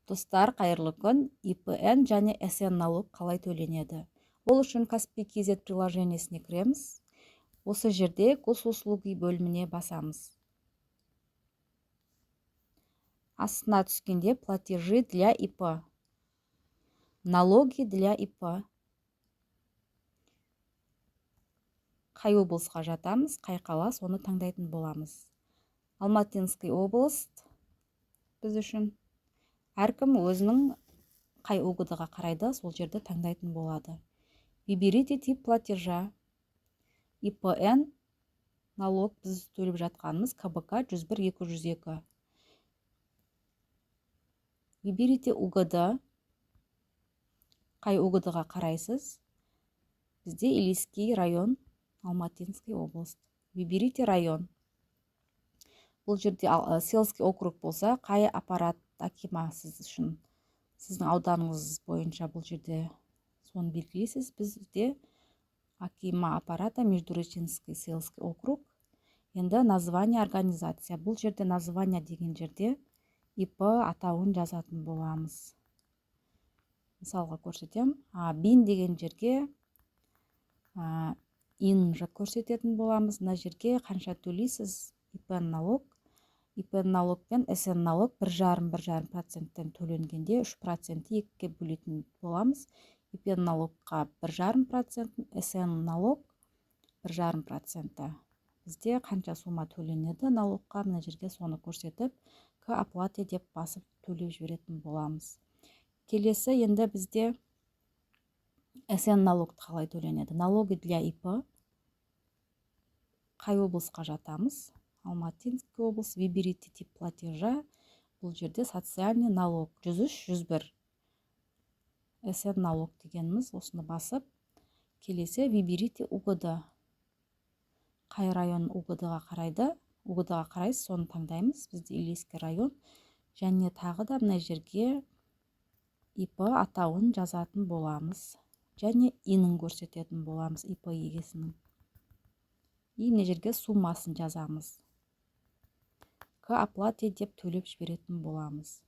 Достар, қайырлы күн! ИПН және СН налог қалай төленеді? Ол үшін Kaspi kz приложениесіне кіреміз. Осы жерде «Госуслуги» бөліміне басамыз. Астына түскенде «Платежи для ИП», «Налоги для ИП». Қай облысқа жатамыз, қай қала, соны таңдайтын боламыз. Алматинский область біз үшін. Әркім өзінің қай УГД-ға қарайды, сол жерді таңдайтын болады. Выберите тип платежа. ИПН налог біз төлеп жатқанымыз КБК 101 202. Выберите УГД. Қай УГД-ға қарайсыз? Бізде Илийский район, Алматинский область. Выберите район. Бұл жерде сельский округ болса, қай аппарат акима сіз үшін, сіздің ауданыңыз бойынша бұл жерде соны белгілейсіз. Бізде акима аппарата Междуреченский сельский округ. Енді название организация. Бұл жерде «Название» деген жерде ИП атауын жазатын боламыз. Мысалға көрсетемін. БИН деген жерге ИИН көрсететін боламыз. Мына жерге қанша төлейсіз ИП налог. ИП налог пен СН налог 1,5, 1,5 проценттен төленгенде, 3 процентті екіге бөлетін боламыз. ИП налогқа 1,5 процент, СН налог 1,5 проценті. Бізде қанша сумма төленеді налогқа, мына жерге соны көрсетіп, «К оплате» деп басып, төлеп жіберетін боламыз. Келесі енді бізде СН налог қалай төленеді? «Налоги для ИП». Қай облысқа жатамыз? Алматинский область. Выберите тип платежа. Бұл жерде социальный налог 103 101 СН налог дегеніміз. Осыны басып, келесі «Выберите УГД». Қай район УГД-ға қарайды, УГД-ға қарайсыз, соны таңдаймыз. Бізде Илийский район. Және тағы да мына жерге ИП атауын жазатын боламыз және ИИН-ін көрсететін боламыз ИП егесінің. И мына жерге суммасын жазамыз. «К оплате» деп төлеп жіберетін боламыз.